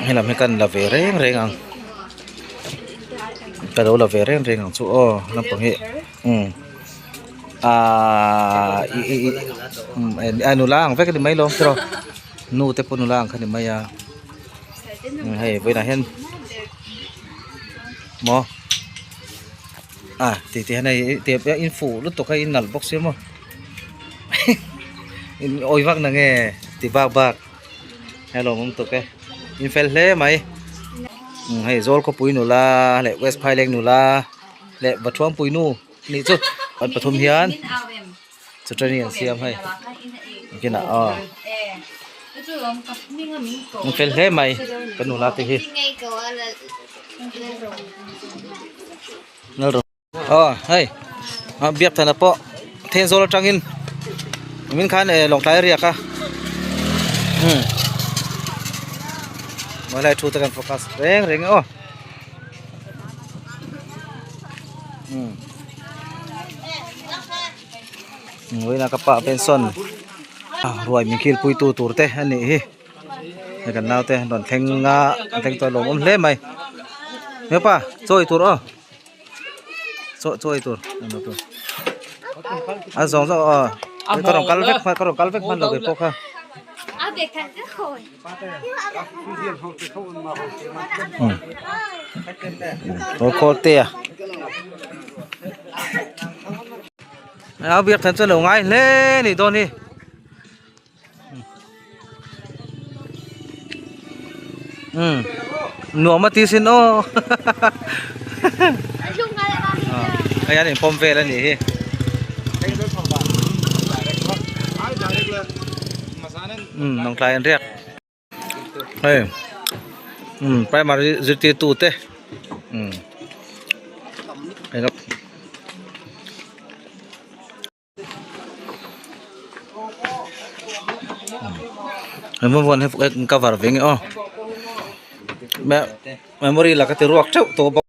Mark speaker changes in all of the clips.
Speaker 1: Helam hi kan la ve reng reng ang ka lo la ve reng reng ang chu aw naupang hi umm ahh ih ih ih a nula ang vek a ni mai lo tiraw nu te pawh nula ang kha a ni mai a hei vawiinah hian maw a tih te hian hei in fuh lutuk a in nalh bawk sia maw in awi vak nange ti bak bak. Hello awm tuk e in fel hle mai hei zawl khawpui nula leh west phaileng nula leh vathuampui nu nih chu an pathum hian chutani an siam hei kinah aw an fel hle mai kan nula te hi Aw hei ah biak thana pawh Thenzawl atangin min khan eh Lawngtlai a riak a umm helai thu te kan focus reng reng e aw umm vawiinah ka pa pension ruai min khil pui tu tur te a nih hi hei kan naute an rawn thleng a an thleng tawh a lawmawm hle mai hepa chaw ei tur aw. Chaw chaw ei tur a zawng zawng aw ka rawn kal vek ka rawn kal vek hman lo ve pawh kha aw khawl te a a biak than chuan lo ngai hle ni dawn hi. Um nuam a ti sin aw hei an inpawm vel a nih hi um lawngtlai an riak hei um primary zirtirtu te um cover ve nge aw memory la ka ti ruak teuh tawh bawk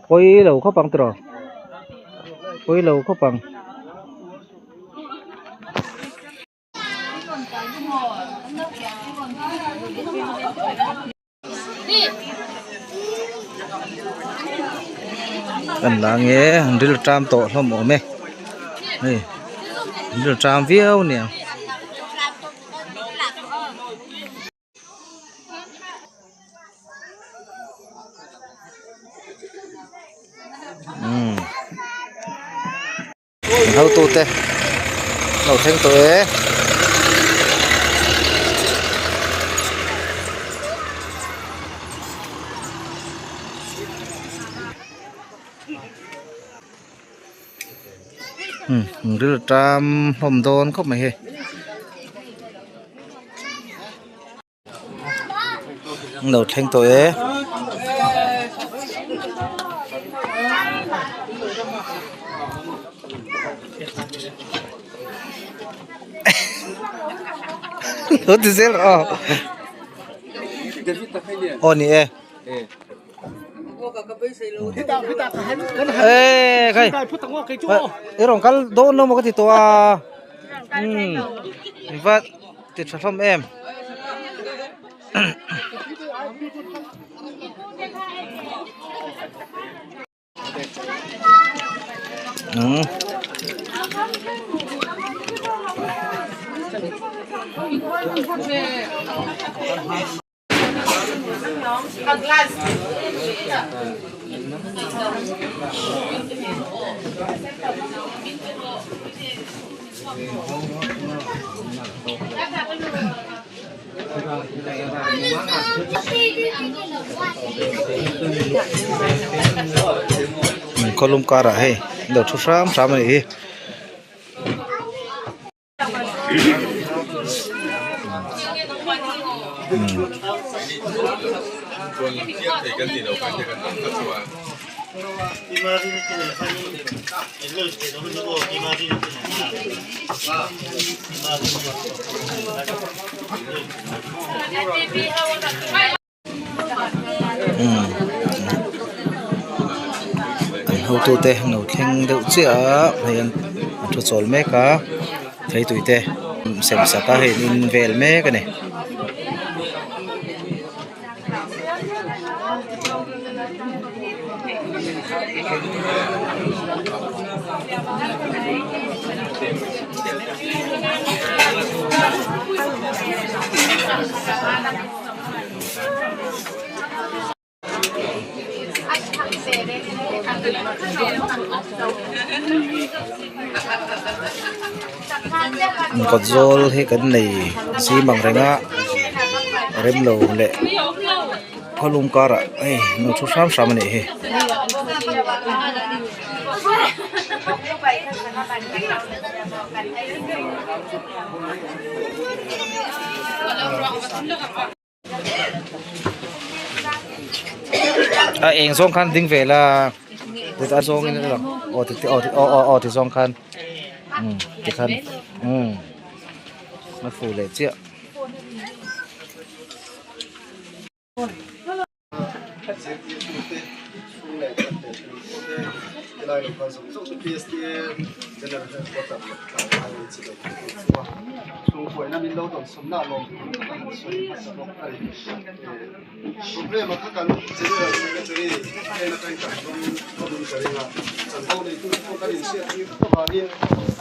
Speaker 1: pawi lo khawp ang tiraw pawi lo khawp ang. Kan la nge an ril ṭam tawh hlawm awm e hei an ril ṭam viau a niang. Hotute lo thleng tawh e. Um ril tam hlawm dawn khawp mai hei. Lo thleng tawh e. Lo ti zel rawh aw. Aw ni e. Ê khai. I rawn kal dawn lo maw ka ti tawh a. Umm va ti tha hlawm em. Umm. Khawlum karah hei lo thu hram hram a nih hi. An Hotute an lo thleng deuh chiah a hei an thu chawl mek a theitui te sem sak a hei an in vel mek a ni. Kawt zawl hi kan nei zim ang reng a rem lo leh khawlum karah hei an lo thu hram hram a nih hi. A eng zawng khan ding ve la a zawng in a lang aw ti aw aw aw ti zawng khan umm tikhan umm a fu leh chiah.
Speaker 2: Zirtirtute chhung leh khat leh thingpute helai lo kal zawng zawng te PSTA General Headquarter leh tlangval leh chi lo tur chu a chhungkuaina min lo dawnsawmna a lawm thu ka han sawi hmasa bawk a ni. Problem a kha kan General Secretary hnen atangin kan dawng dawnin ka ring a, chanvo neitute pawh kan inhriattir avangin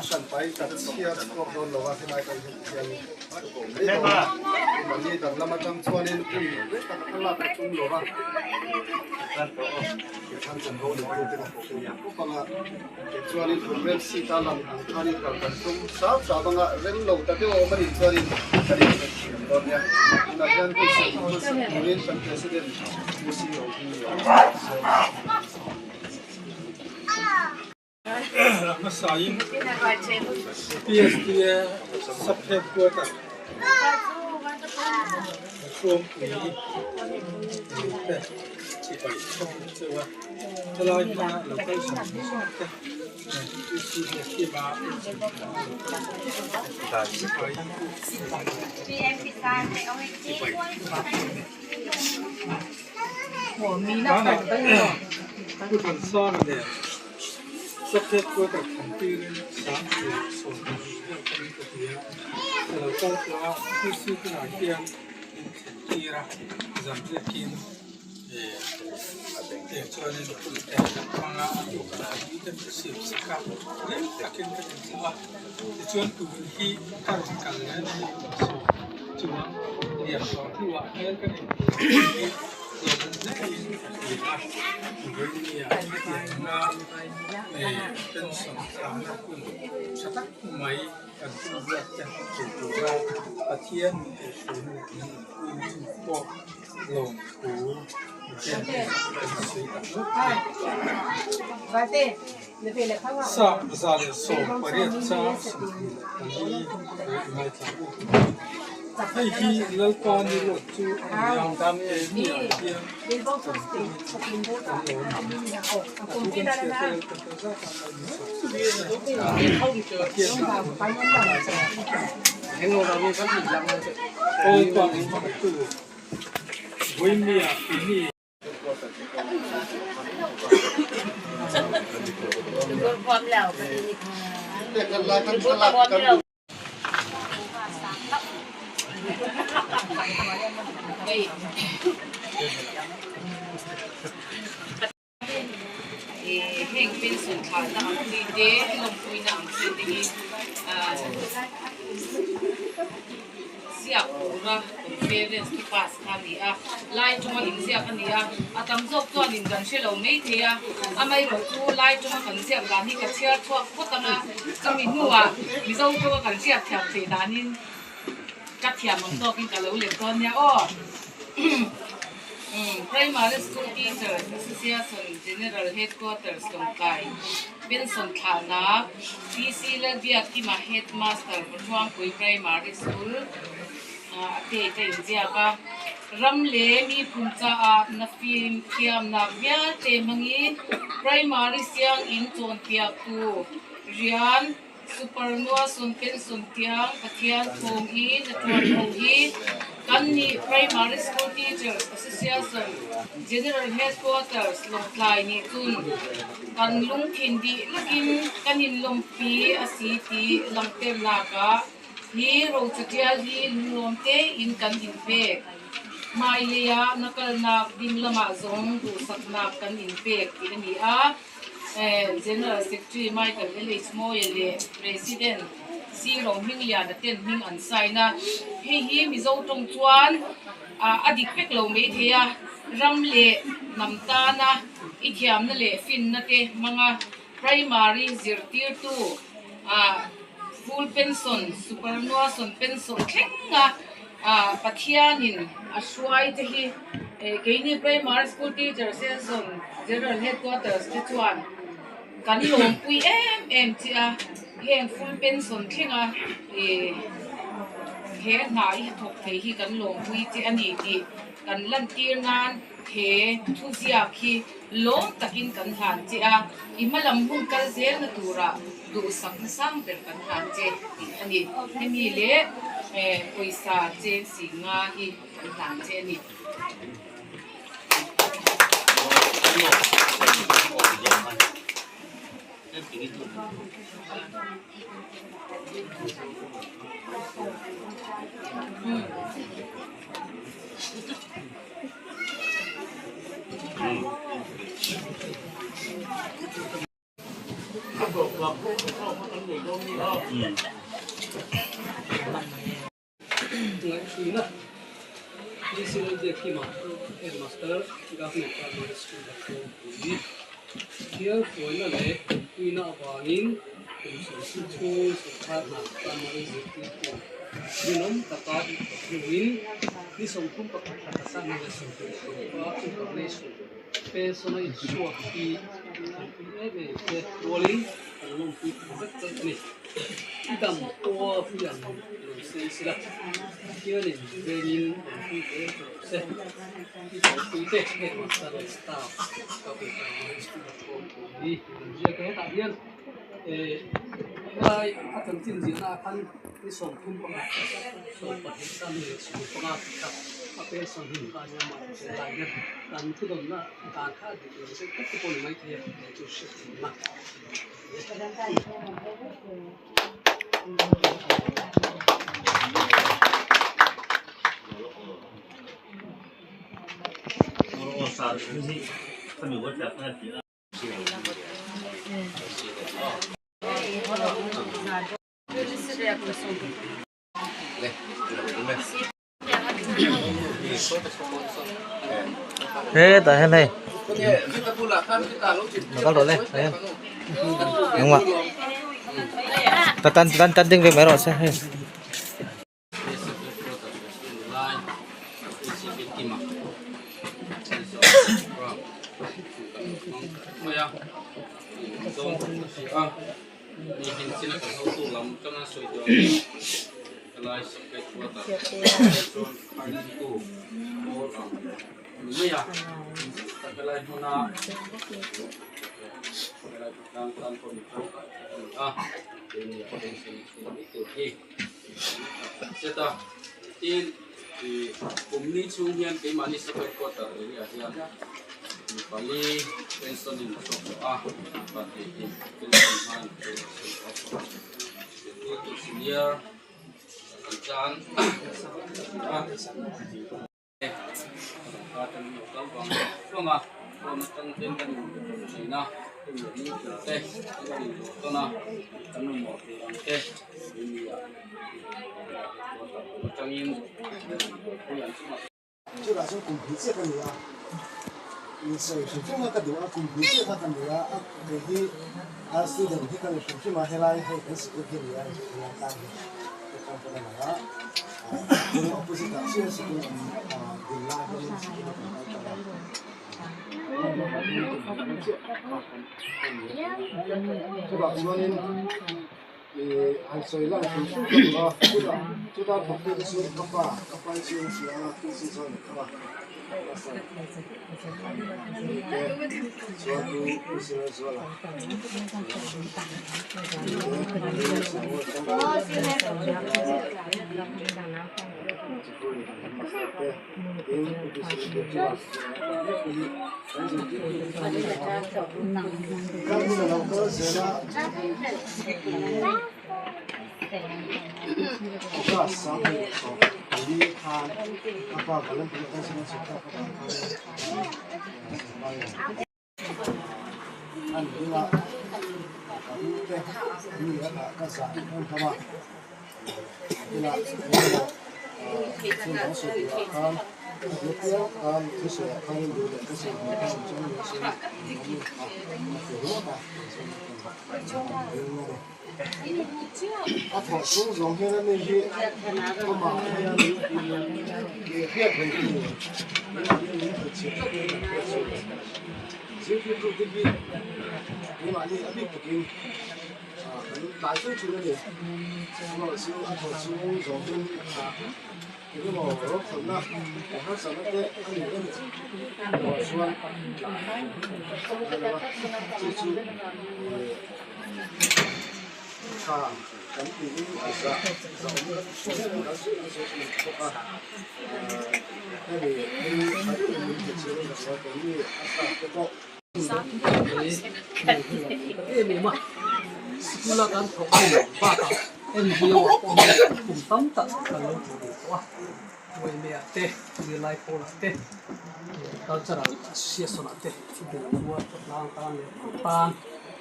Speaker 2: a hranpai kan chhiar chhuak dawn lo a, helai kan hmuh hian. Mahni danglam atang chuanin hun rei tak a lak a tum lo va, Kekhan chanvo neitute ka hawh pawh khawp ang a, tichuanin programme sheet a lang ang khanin kal kan tum sap sap ang a, rem lo ta deuh a awm a nih chuanin kan inhret thiam dawn nia. Tunah hian hun sawi hmasa turin kan President Pu C Rohmingliana sawm a ni.
Speaker 3: A hmasain PSTA sub-headquarter Hruampui te chibai thawm cheu a, helai hmuna lo kal zawng zawng te PCS team-a chibai chibai Pu Thansanga nen Sub Headquarter thlangtirin 10,020 vel ka ni ka ti a, ka lo kal tawh a, PC hunah hian min thlen tir a, zan riakin eh chuanin hun eng kan hmang a, a tuk ah hi te min siam sak a, rem takin ka inthlah a, tichuan tun hi ka rawn kal leh a ni sawm chuang lian tawh hnuah hmel ka nei hi lawm hlein ka hria a, vawinia hetiang anga pension thlahna hun tha tak mai kan tum ruat te hmu tura Pathian min kaihhruaina leh min inpuina chungah pawh lawmthu ten kan sawi tak zet a ni. 118 chang 24 ngaithla u. Hei hi Lalpa ni ruat chu a ni a, keini ah hian kan tum kan lo awm ang. A thu kan chhiat tel kan kal zat ah kan inchhawk Pathian Lalpa min hmangaihtu Vawinia ini.
Speaker 4: Heng pension thlahna ang chi te, lawmpuina ang chi te hi ziak tura conference thu pass kha a ni a, lai tawnga inziak a ni a, a tam zawk chuanin kan hre lo mai thei a, amaherawhchu lai tawnga kan ziak dan hi ka chhiar chhuak phawt ang a, chumi hnuah Mizo tawnga kan hriat thiam theih danin ka thiam ang tawkin ka lo let dawn nia aw. Primary School Teachers Association General Headquarters Lawngtlai Pension thlahnak PC Lalbiakkima Headmaster Pathuangpui Primary School a date a inziak a. Ram leh miphun caah na fim thiamnak vialte hmangin Primary sianginn cawnpiaktu rian Supernua Sun Pension tiang Pathian thawng i na tuan ko hi. Kan nih Primary School Teachers Association General Headquarters Lawngtlai nih cun kan lungthin dihlak in kan in lawmhpi a si ti langhternak ah hi roca ṭial hi lunglawm tein kan in pek. Hmailei ah na kalnak ding lam ah zong duhsaknak kan in pek ti a ni a. General Secretary Michael LH Mawia leh President C Rohmingliana ten hming an sign a, hei hi Mizo tawng chuan a dik vek lo mai thei a, ram leh hnam tana i thiamna leh finna te hmanga primary zirtirtu full pension, superannuation pension thlenga Pathianin a hruai te hi keini Primary School Teacher Association General Headquarters te chuan kan lawmpui em em che a, heng full pension thlenga ih he hna i thawk thei hi kan lawmpui che a ni tih kan lantir nan he thuziak hi lawm takin kan hlan che a, i hmalam hun kal zelna turah duhsakna sang ber kan hlan che tih a ni. Hemi leh pawisa cheng si nga hi kan hlan che a ni.
Speaker 1: Hetah hian hei lo kal rawh le tah hian engmah ta tan tan tan ding ve mai rawh se hei.
Speaker 2: Chutah chuan kum hnih chiah ka ni a, insawi hrim hrim kha ka duh a, kum hnih chiah kha ka ni a, a kei hi a student hi ka ni hrim hrim a, helai hei kan sikul hi a ni a, helai tlang hi ka tang pawn a lang a, kawng opposite ah chiah sikul awm din lai hianin sikul a kan kal tan a, kum hnih chiah kha ka ni a, chutah chuanin. Ih han sawi lan hrim hrim ka duh a, chutah chuta thawk te chu ka pa ka pa hi chu a hria a PC chuan a thawk a pastor te chuan tu PC Lalzuala te. Sikul headmaster te tin UPC te chuan kan zirtirtu te chu an ni a. Kan hun a lo kal zel a, August 24 khan a pa Valentin Attention a chhuk thlak avang khan An hmingah ka u te mi a dah ka zah em em a, inah engemaw thil dang sawi turah khan a hmu piang khan thusawiah khan duh leh ka sawi hmuh khan chuan min sawi a, a ti ringawt a, chuan ka ring a ni. A thawh chung zawng hian ani hi amah hian hriat reng tur min hmu chhe tlat in kan hriat chu zirtirtu te hi keimahni a bik takin kan tlai fo thin a ni. Amaherawhchu a thawh chung zawng hian engemaw rawkhalhna harsatna te a nih em erawh chuan tlai a lo a, chu chu. Tha kan tiin a zah zah awm em em kan sawi kan sawi thin bawk a, hemi thil tha deuhin min hmu chiang in ka hria keini a staff te pawh.
Speaker 3: Em em a, sikula kan thawk hun bakah NGO ah pawh hian kum tam tak kan lo thawk ve tawh a, Uaime ah te, zirlai pawl ah te, cultural association ah te chutiang khua khawtlang tan leh tan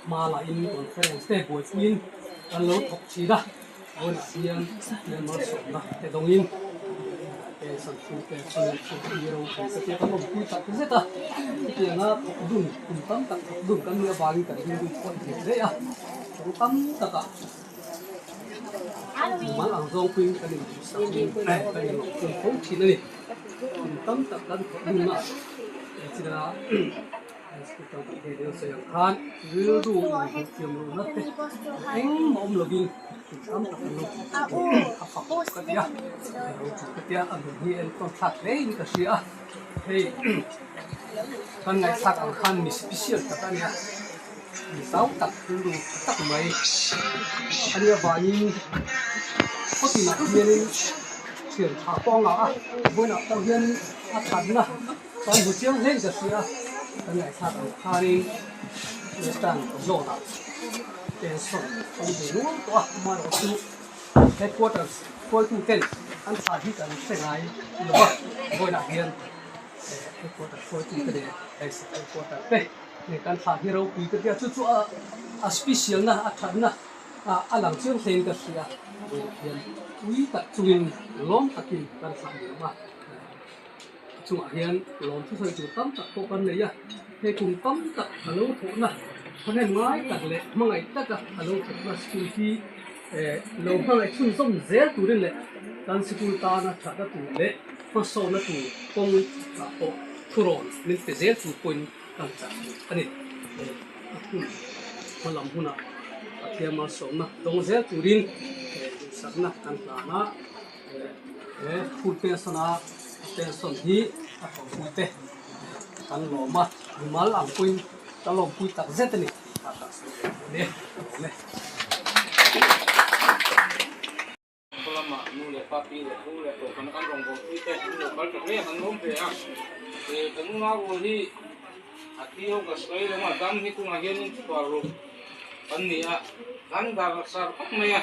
Speaker 3: hma lah in conference te buaipuiin kan lo thawk thin a, tunah hian malsawmna te dawngin pension full pension hi ropui ka tia kan awmpui tak zet a, chutianga thawk dun kum tam tak thawk dun kan nih avangin kan rilru pawh a nghet hle a, kawng tam takah Mal ang zawng puiin kan induhsak in kan inlawhpui fo thin a ni. Kum tam tak kan thawh hmunah china hospital kan hei deuh sawi ang khan rilru inhmuhthiam lohna te engmah awm lovin kum tam tak an lo thawh thin a fak ka ti a, ropui ka tia a nun hi enkawl thlak hle in ka hria a, hei kan ngaihthlak ang khan mi special tak a nia. Zau tak rilru tha tak mai a nih avangin khaw tinah hianin thian tha pawh a ngah a, vawiinah pawh hianin a thatna chuan hmu chiang hle in ka hria a, kan ngaihthlak ang khanin Western zone ah pension awm ve nual tawh a, amaherawhchu headquarters hruaitu ten an thlah hi kan hre ngai lo va, vawiinah hian headquarters hruaitu te leh headquarters te. Hei kan thlah hi ropui ka tia chu chu a a special na a thatna a a lang chiang hlein ka hria vawiinah hian ui tak chungin lawm takin kan thlah nuam a a chungah hian lawm thusawi tur tam tak pawh kan nei a hei kum tam tak a lo thawhna thahnem ngai tak leh hmangaih taka a lo thawhna school hi eh lo hmangaih chhunzawm zel turin leh kan sikul tana thatna tur leh hmasawnna tur kawng ah pawh thurawn min pe zel tur pawhin kan chah duh a ni. A hun hma lam hunah Pathian malsawmna dawng zel turin duhsakna kan hlan a, he full pension a pension hi a thawhpui te kan lawm a, mimal ang pawhin ka lawmpui tak zet a ni tih kha ka sawi ve duh a ni. Ka lawm e.
Speaker 5: Khaw lama nu leh pa pi leh pu leh tawhkhana kan rawn bawlpui te an lo kal ta hle a, kan lawm ve a. Kan nunau rual hi a thi ho ka sawi lo a, dam hi tunah hianin chhuar ruk kan ni a, kan dar sar khawp mai a.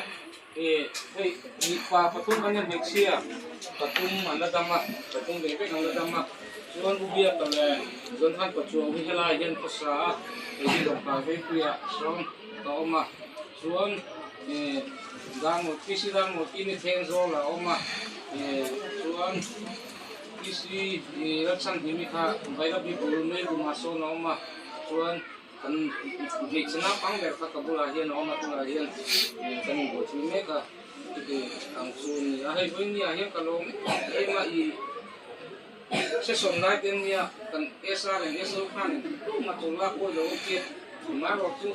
Speaker 5: Hei mipa pathum kan nia hmeichhia pathum an la dam a, pathum ve vek an la dam a. Chuan U Biaka leh Jonathan Pachuau hi helaiah hian khawsa a, hei hi Lawngtlai Veipuiah sawn ka awm a. Chuan Darngaw PC Darngaw tih ni thleng zawl a awm a, chuan PC Lalchhanhimi kha Vairabhi bul Meiluma sawn a awm a, chuan kan hmeichhe naupang ber kha ka bulah hian a awm a, tunah hian kan inbuaipui mek a, chuti ang chu a ni a, hei vawinia hian ka lawm em em a, ih session lai te nia kan SR and SO khan tumah chawl lak pawh i lo awm che, amaherawhchu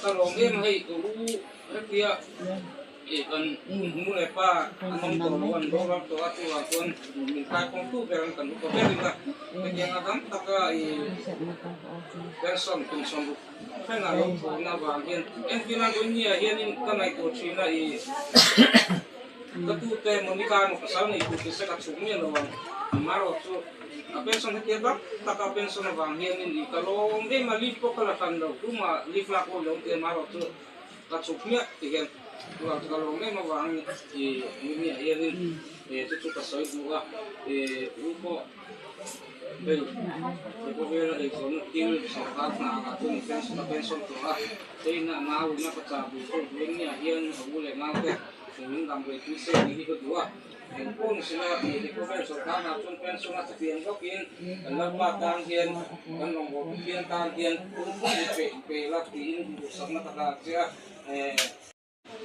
Speaker 5: Ka lawm em hei ka u hetia ih kan nu leh pa an awm tawh lo an boral tawh a chuvang chuan min kai kawng tu ber an kan upa ber in a hetiang a dang taka ih pension kum sawmruk thlengah lo thawhna avang hian engtin a vawinia hianin ka ngaihtuah thin a ih. Ka tute Monica emaw pasal nei tur tise ka chhuk miah lo ang. Amaherawhchu a pension hetia dak taka pension avang hianin i ka lawm em a, leave pawh ka la hran lo, tumah leave lak awi lo ang ti amaherawhchu ka chhuk hmiah ti hian chuvang chu ka lawm em avangin i mimiah hianin chu chu ka sawi duh a, i u pawh. Hei he khawvela eizawnna thil sorkar hna ah chuan pension a pension tawh a, hei na nau ina ka chah duh pawh duh eng nge hian a u leh nau te min dam ve tui se tih hi ka duh a, eng pawh ni sela he khawvel sorkar hna chuan pension a chutiang bawkin kan lalpa tan hian kan rawngbawltu hian tan hian pum pum i pe la tiin duhsakna ka hlan che a.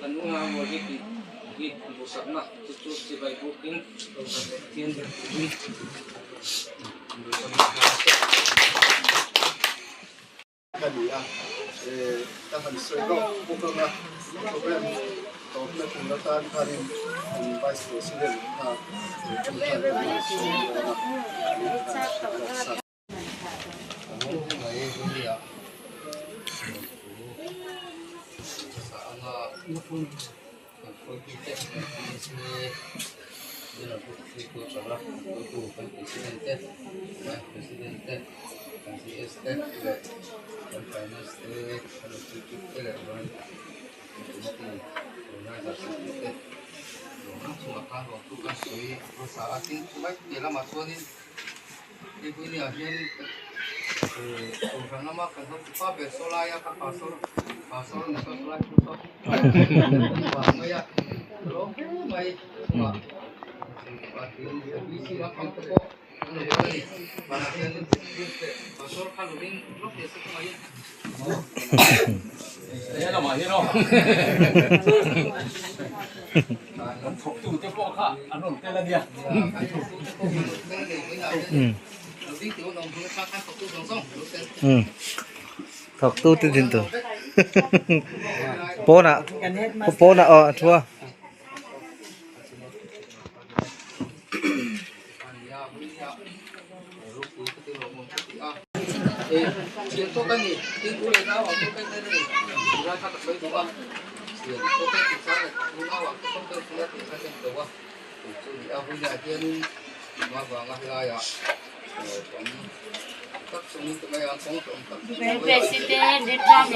Speaker 5: Kan u nau maw hi tih hi duhsakna chu chu chibai bukin Pathian ber turin duhsakna hlan che.
Speaker 2: Ka ni a, ka han sawi lawk bawk ang a, program tawpna tur atan khanin kan Vice President kha kan khan kan han sawi dawn a, kan han lawk sak.
Speaker 5: Hei hian kohhran lama kan hotu pa ber saw laia ka pastor pastor ni saw lai thu saw vang mai a lawm hle mai chungah VC lampang te pawh an lo kal a ni vanah hian pastor kha lo ding lawk leh se kawngah hian
Speaker 3: Kan thawktute pawh kha an rawn tel a nia.
Speaker 1: Thawktute din tur pawnah pawnah aw a thu a.
Speaker 4: President Ritram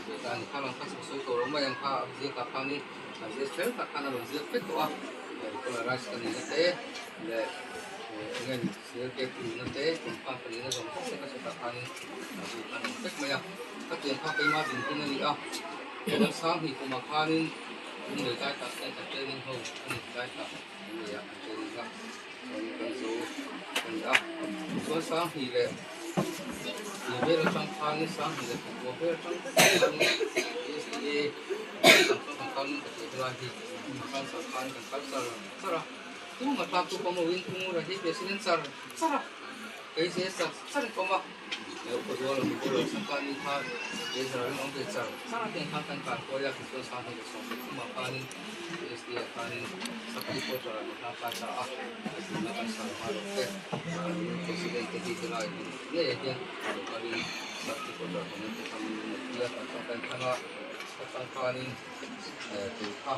Speaker 5: Ve ta a ni. Kha lang kha sawi tawh lo mai ang kha a ziakah khanin a ziak fel tak khan a rawn ziak vek tawh a, polarized ka nihna te leh eng nge CLK nihna te confirm ka nihna zawng zawng te kha sawtah khanin a ziak khan a awm vek mai a. Khatiang kha keimah din hun a ni a, chuan Sanghnih kumah khanin Lunglei tlai tak hian kan training ho a ni tlai tak Lungleiah kan training a, chuan kan zo a ni a. Chuan Sanghnih leh Tih vel atang khanin Sanghnih leh Pakua vel atang khanin SDA kan chuan kan kal nung ta tih helai hi a kal char khanin kan kal char char a. Tumah tlak chu pawm loin Pungura hi President char char a, kei ze char char in pawm a. Upa zual lo mibo lo changkani kha Ezra ring awm ve char char a tiang khan kan kar kuai a tichuan Sanghnih leh Sawmsawm thumah khanin PSD ah khanin Sakhi quarter ah min hlang kai ta a, tuna kan sar hma loh te kan President te hi helai hmun ngeiah hian lo kalin Sakhi quarter comment te kha min nei tir a, kan tawngtai thlang a, ka chang khanin tui kha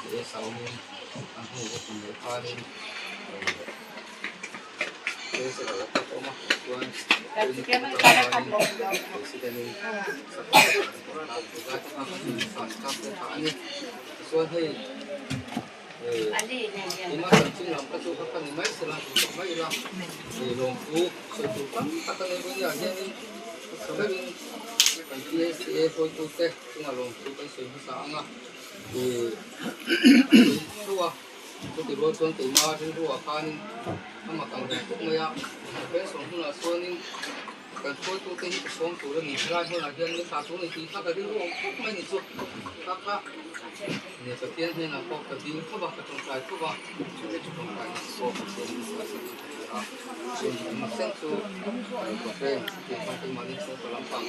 Speaker 5: JS a awmin a hnu ka tum leh khanin. Chuti rual chuan keimah rilruah khanin a mak ang reng khawp mai a, ka pension hunah chuanin kan hruaitute hi ka sawm tur a ni. Helai hmunah hian min thlah tur a ni tih kha ka rilru awm khawp mai ni chu. Kha kha nia Pathian hnenah pawh ka dil khawp a, ka tawngtai khawp a, chumi chu tawngtai na pawh Pathian min hruai sak in ka hria a. Chuan eng chen chu Pathian chutiang khan keimahni chhungkaw lampang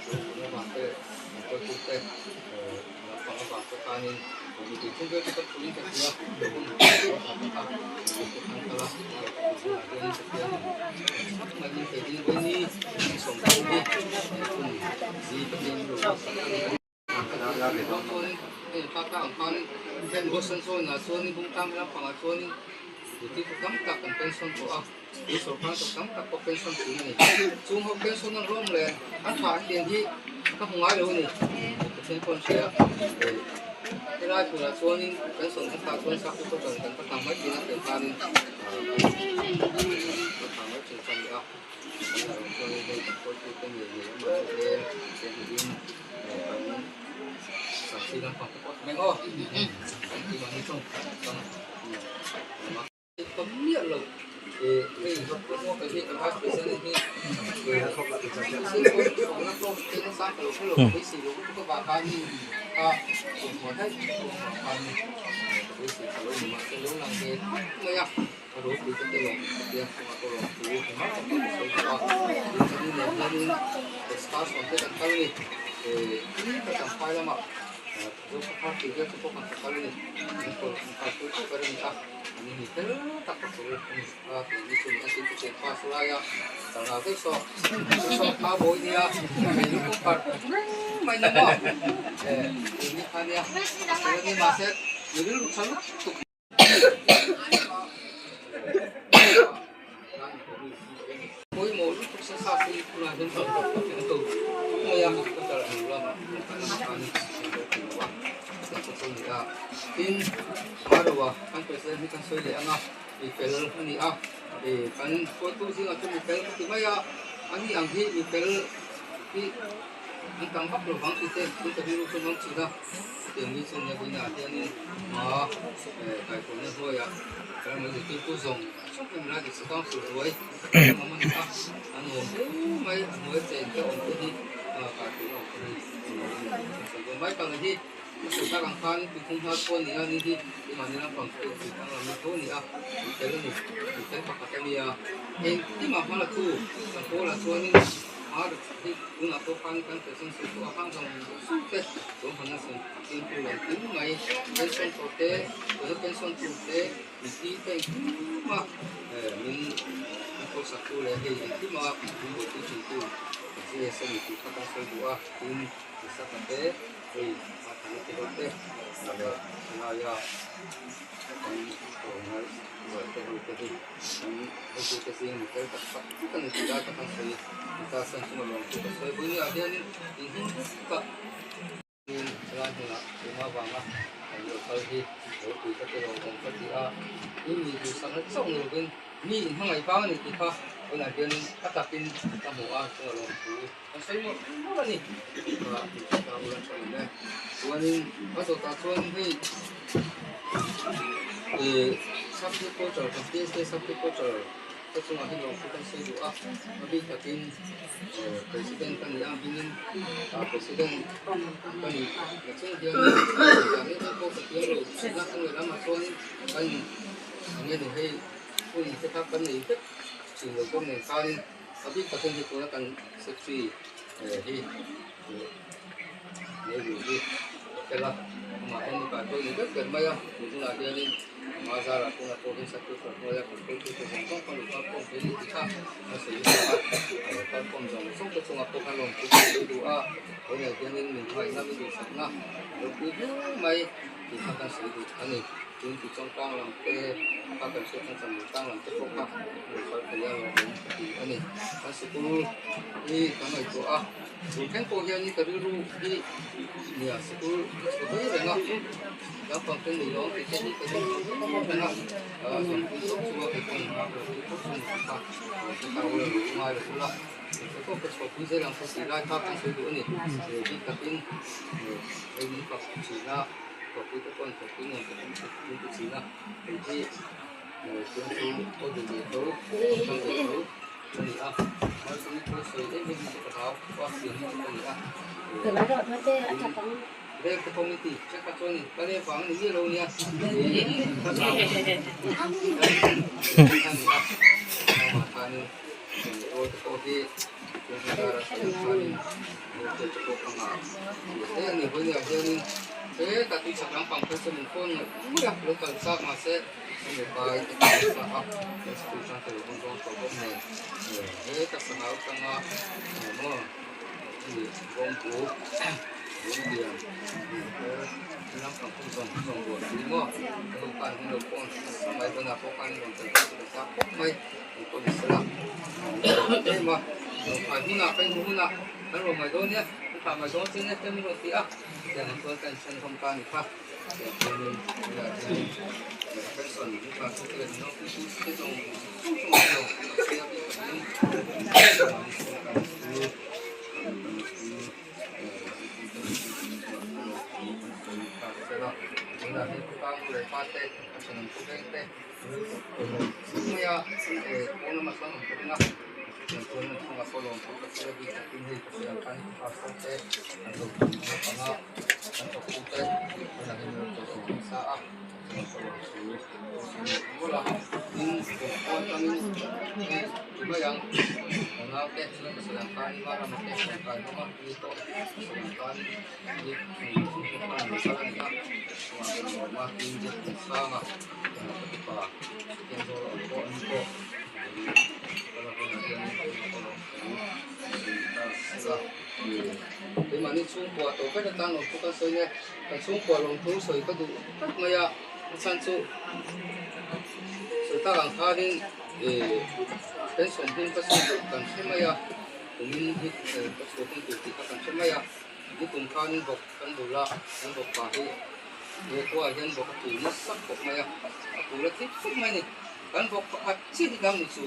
Speaker 5: chhungkaw avang te kan hruaitute Lampang avang te khanin mipui thum vel chu kan phuin ka hria, hun a tha tak a, mipui te khan kal a, tunah hianin Pathianin sak maiin kei ding vawi ni 30 hi hun zi Pathian ro a sak a ni. Chuanin hei kha kha ang khanin heng Boston zawnah chuanin Bungtlang lampangah chuanin mipui chu tam tak kan pension tawh a, tui sawrkar chu tam tak pawh pension thin a ni. Chung ho pension an rawm leh an thah an lian hi ka hmu ngai lo a ni. Pathian pawh an hria. Helai hmunah chuanin pension an thah chuan sakhi pawh chuan kan va thang mai thin a, tiang khanin kan va thang mai thin chuan a ni a. Kan la rawm chuanin hei kan hruaitute ngei ngei amah chu hel te hmuhin kan sakhi lampang te pawh a tha mai aw. Kan tih mahni tawng kan. Ka miah lo hei Kan president hi kan sawi leh ang a, mi fel a ni a, ih kan hruaitu zingah chuan mi fel ka ti mai a, a ni ang hi mi fel hi an tam vak lo vang tih te tun ka rilru chuan awm thin a, chutiang ni chu nia vawiinah hianin hma kaihthawhna hnuaiah ramri zirtirtu zawng zawng em lai diksa council hnuai an awm a ni a, an nuam hle mai, a hnuai chen te awm te hi kaihthawhna awm te hi a nuam a ni tih kan sawi dawn mai tak ang hi. A sawi tak ang khan tuikhum hma pawh a ni a, ni hi keimahni lampang chu tuitang lam ni tho a ni a, tui fel a ni, tui fel pakhat a nia. Engkimah hma la tu kan pawlah chuanin ar hi tunah pawh khan kan pension sawi tawh a, hang zawng zawng te ruahmanna sawn fimkhur lo engkim mai, pension tawh te, tuna pension tur te, mithi te engkima min pawisa tu leh hei engkima min buaipui thintu. GS a ni tih kha kan sawi duh a, tin Isaka te hei Pathana te ho te leh helaia kan tlawmngai rual te ho te hi kan hotute zing mi fel tak tak vek a ni tih lai kha kan sawi ni ta chuan chunga lawmthu ka sawi vawinia hianin inhim vek a. Tin, helai hmunah tuma vanga kan lo kal hi lo tui ka ti lo awm ka ti a, tin mi duhsakna chauh ni lovin mi inhmangaih vang a ni tih kha tunah hianin a takin ka hmu a, chunga lawmthu kan sawi mawlh mawlh a ni. Kha ka ula tha awm e. Chuanin ka zawtah chuan hei ih subject culture kan PSA subject culture Ka chungah hi lawmthu kan sawi duh a, a bik takin President ka ni a, hmingin President ka ni na chung hian zan em em pawh ka tiam lo thin a, chung lehlamah chuan kan eng nge ni hei hun te kha kan nei vek thin lo bawk nen khanin a bik takin hei tuna kan Secretary hi Nehru hi a fel a, amah en nikah pawh ni vek ber mai a, tun hunah hianin ama zarah tunah pawh hian Sakhi kawr hnuaia kan hruaitute zawng zawng kha lo kalkhawm thei ni tih kha a sawi bawk a, a lo kalkhawm zawng zawng te chungah pawh khan lawmthu kan sawi duh a, tunah hianin min hmangaihna min duhsakna a lo pui viau mai tih kha kan sawi duh a ni. Tin ti changkang lam te kha kan hriat chuan changkang tlang lam te pawh kha lo kal thei a lawmawm ka ti a ni. Kan sikul hi kan ngaihtuah a, tun thleng pawh hianin ka rilru hi nia sikul ka chhuah hle reng a, naupang te nei lawm tih te hi ka rilru reng a, zawmpui zawk chu a kei pawhin nghak lo tih phawt chu ni kha ka tau lo ngai lo ula, ka tawp ka chhuahpui zel ang kha tih lai kha kan sawi duh a ni. Bik takin hei min pak thin a. Thawhpui te pawhin thawhpui nuam tak an in ti thin a, hei hi chuan chu aw duh ve tho kal ve tho a ni a, Malsawmi thu sawi em em hi chu ka hlau a fiam hi chu ka ni a, rel te pawh min ti thenkhat chuan in ka leng vang a ni miah lo nia ka hlau a ni a, amah khanin aw te pawh hi chuan khanin Motor te pawh ka nghah ve hle a ni. Vawiinah hianin hetah tui chhak lampang phei chuan min phone ngawih ngawih a, lo kal chak mahse ka mobile te ka hmasa a, kan school tang te lo hawn dawn tawh bawk nen hetah sangha atanga engemaw hemi bawngbu lungdian he lampang pawh zawng zawng buai pui maw ka nu khan min lo phone nasa mai vawiinah pawh khan rawn tel dawn chu ka chak khawp mai. Keimahni chhungkua tawh vek atan lawmthu kan sawi nia, kan chhungkua lawmthu sawi ka duh tlat mai a, a chhan chu sawi tak ang khanin ih pension hun ka sawi duh kan hre mai a, kumin hi ka chhuah hun tur tih kha kan hre mai a. Ni kum khanin bawk kan bul a, kan bawk pa hi he khuaah hian bawk a pul nasa khawp mai a, a pul a thip khawp mai a ni. Kan bawk pakhat chiah hi dam ni chu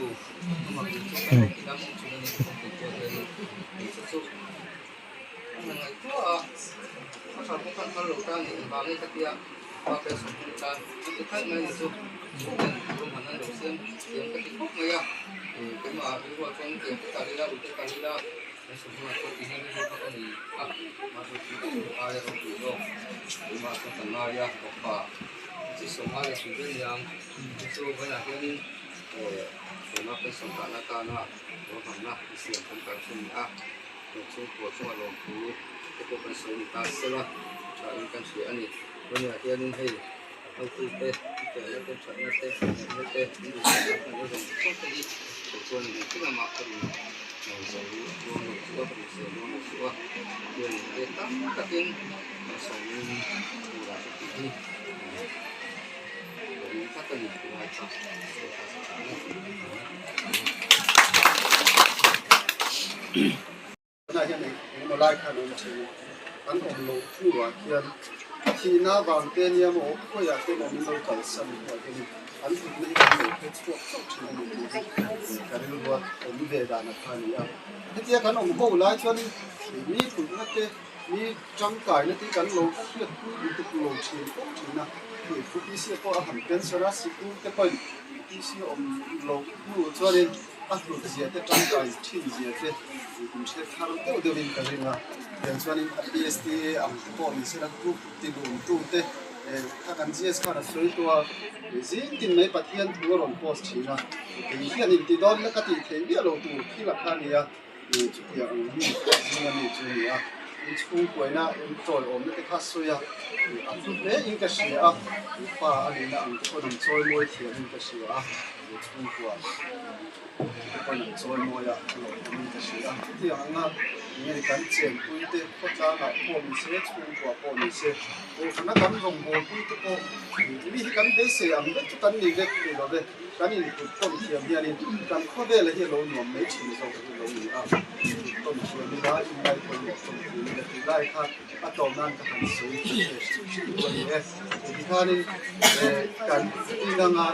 Speaker 5: a mak ni chu kan bawk hi dam awm chhun a ni kan tih pawh hianin hei chu chu a hna ngaihtuah a, a thal pawh khan thal lo ta a ni engvangin ka tia pa pension hun tan an ti khalh mai a ni chu chhungin ruahmanna an lo siam thiam ka ti khawp mai a, keimah rilruah chuan tiang te kal ila ute kal ila. Zo dawn lo chu a, ka hrisel dawn lo chu a, hian let tam takin malsawmin tura ka tih hi ka ring tlat a ni tunlai kha sawi ta sa thin e.
Speaker 2: Tunah hian eng engemaw lai khan awm thin a, an awm loh hnuah khian thihna vang te nia maw khawiah te maw min lo kalsan hnuah hianin an hlutna hi kan lo hre chhuak chauh thin a ni tih hi ka rilrua awm ve dan a kha a ni a. Hetia kan awm ho lai chuanin mi hlutna te, mi tangkaina te hi kan lo hriat pui lutuk lo thin fo thin a, hei UPC pawh a han pension a, sikul te pawhin UPC awm loh hnu chuanin A hlut zia te tangkai thin zia te in hre thar deuh deuh in ka ring a, tiang chuanin a PSTA ang te pawh ni sela group ti lum tu te kha kan GS khan a sawi tawh a, zing tin mai Pathian thu a rawn post thin a, kei hian in ti dawn la ka tih theih miah lo tur thil a kha a ni a, chutiang ang mi zinga mi chu a ni a, in chhungkuaina in tawiawmna te kha a sawi a, a hlu hle in ka hria a, pa a nihna ang te pawn an chawimawi thiam in ka hria a. He chhungkua te pawn an chawi mawi a, a lawm awmin ka hria a. Chutiang anga nge kan chenpui te khawtlangah pawh ni se, chhungkua pawh ni se, kohhrana kan rawngbawlpui te pawh mi hi kan beisei ang vek chu kan ni vek thei lo ve. Kan input tawn thiam hianin kan khawvela hi a lo nuam mai thin zawk hi lo ni a. Input tawn thiam ila, inlai pawimawh tawn thiam ila tih lai kha a tlawm nan ka han sawi ka hre hrim hrim tu a ni e. Tikhanin kan inanga.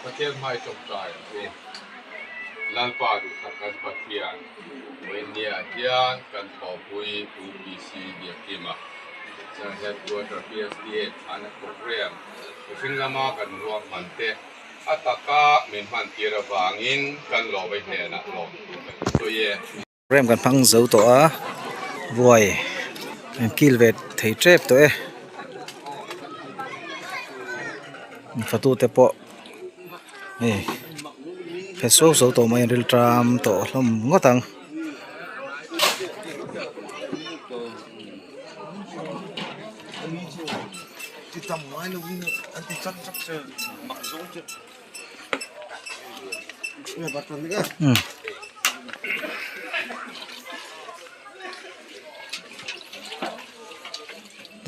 Speaker 6: Pathian hmai tawngtai ang u. Lalpa duhsak kan Pathian Vawinia hian kan thawhpui UPC Biakima Church Headquarter PSDA thlahna program mihring lama kan ruahman te a taka min hmantir avangin kan lawmei hnenah lawmthu kan sawi e.
Speaker 1: Rem kan hmang zo tawh a ruai an kil ve thei tep tawh e fatu te pawh hei phe suau zo tawh mai an riltam tawh hlawm ngawt ang.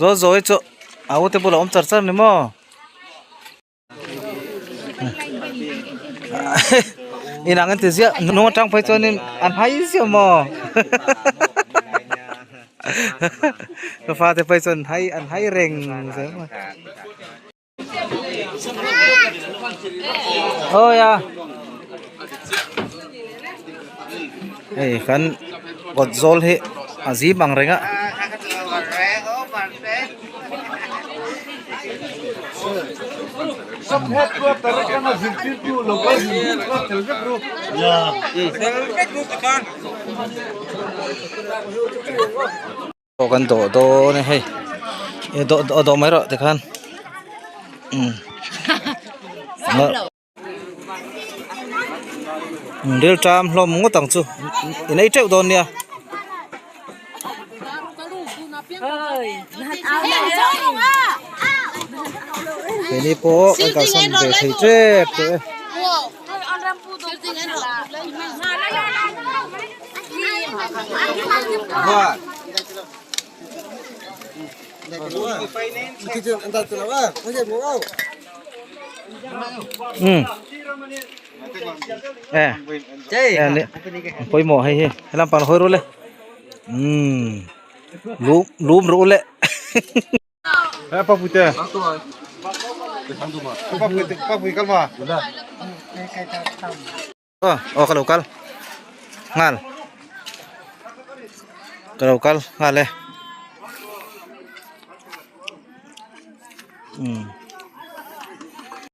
Speaker 1: Zawi zawi chu a ute bulah awm char char ni maw inang an ti ziah hnung atang phei chuanin an hai ziah maw ka fate phei chuan hai an hai reng zel mai. Ôi à. Hei kan kawt zawl hi a zim ang reng a. Aw kan dawh dawn e hei e dawh dawh dawh mai rawh tikhan umm ril ṭam hlawm ngawt ang chu in ei teuh dawn nia. Keini pawh kan kalsan ve thei tep tawh e. Pawimawh hei hi helam pang hawi ru le lum lum ru le. Aw ka lo kal nghal ka lo kal nghal e.